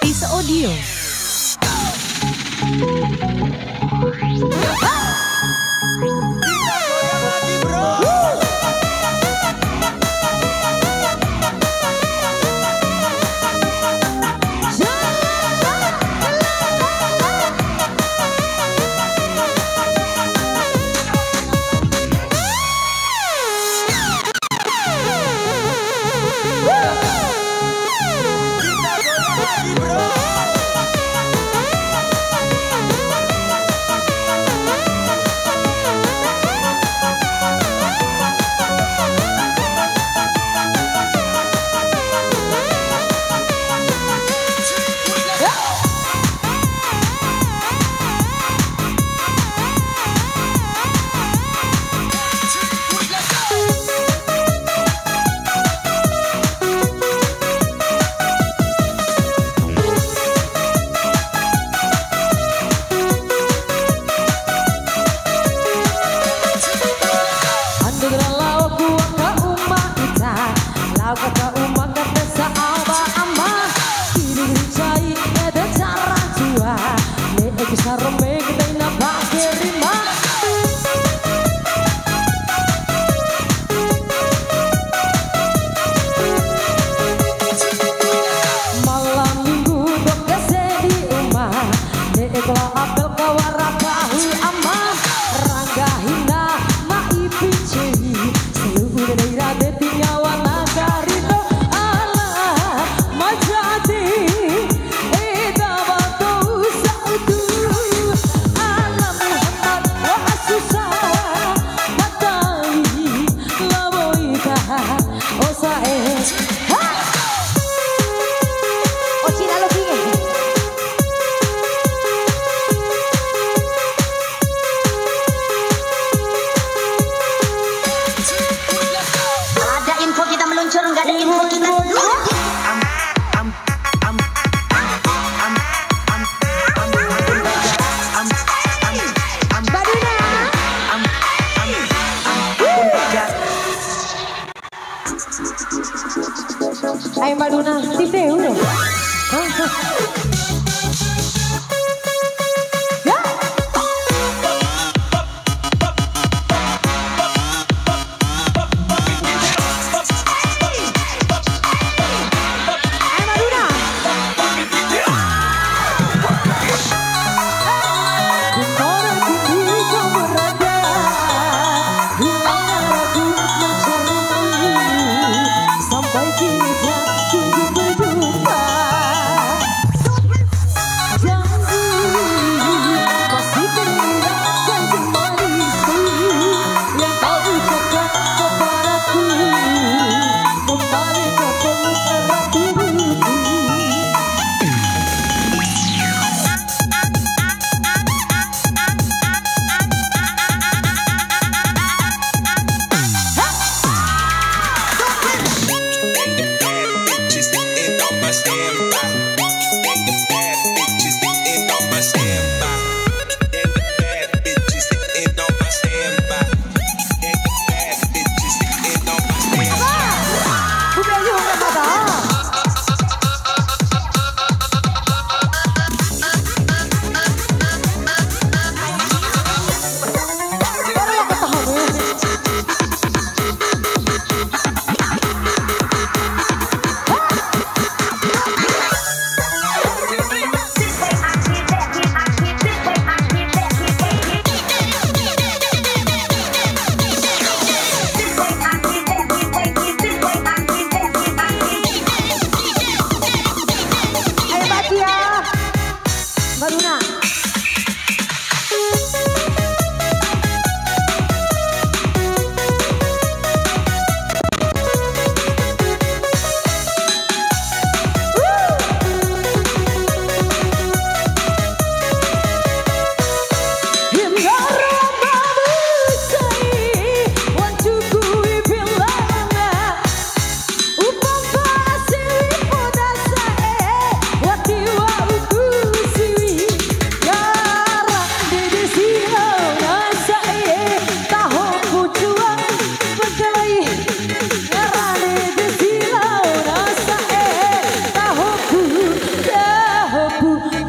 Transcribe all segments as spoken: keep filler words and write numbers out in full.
Is Audio. Ando ra lao ku aka uma ita, lao aka uma ka tesa awa ama. Kiri kiri cai ede cara tua, ne'e ku sarome ke dei na bage rima. Malam minggu dok ese di uma, ne'e kalo apel kawara pahu ama. Rangga hina ma ipi cei, selu'u daerah de tingawa na karito. Ala majadi eda bato sa'udu, ala Muhammad wa asusa, matai la boita, o sa'e. Ha! O Cina lo kinge. Ada info kita meluncur, nggak ada info kita. Mbak Duna. Ai Mbak Duna, ti teu re. Ya. Ai Mbak Duna. Sampai kini tak kunjung berjumpa.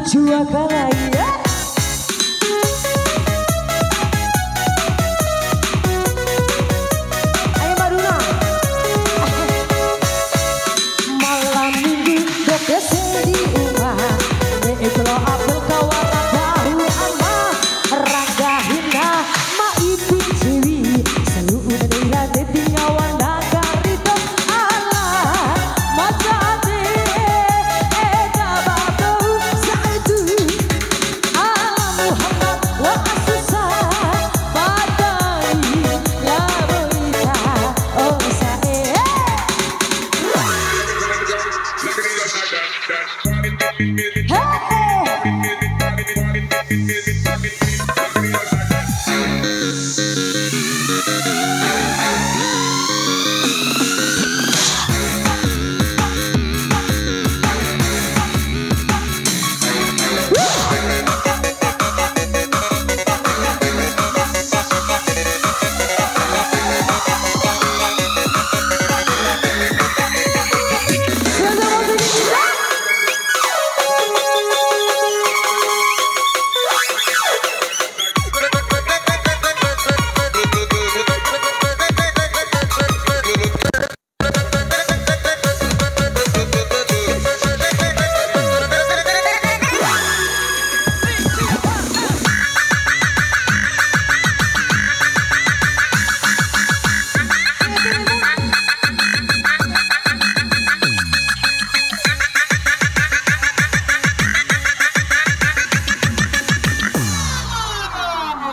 Jua kalai, eh. Ayo, Madura. Malam minggu, dok sedi uma. Ne'e kelo apel kawan tahu ama. Rangga hina, ma ipi ciwi. Salu'u neira de tingawan daka rito. Ala, mata ade, eda batu, saitu. Ala Muhammad, wa asusa, badai, la boita, o sae. Hey!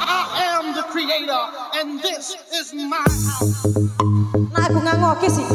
I am the creator, and this is my house. Na aku ngango ke sih.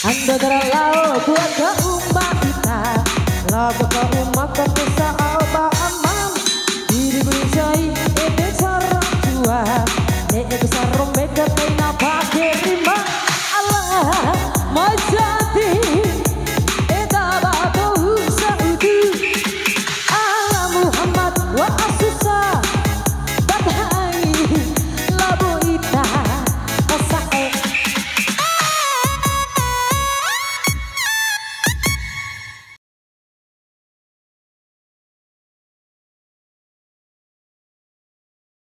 Ando dara lao buat ke umba kita, lao buat ke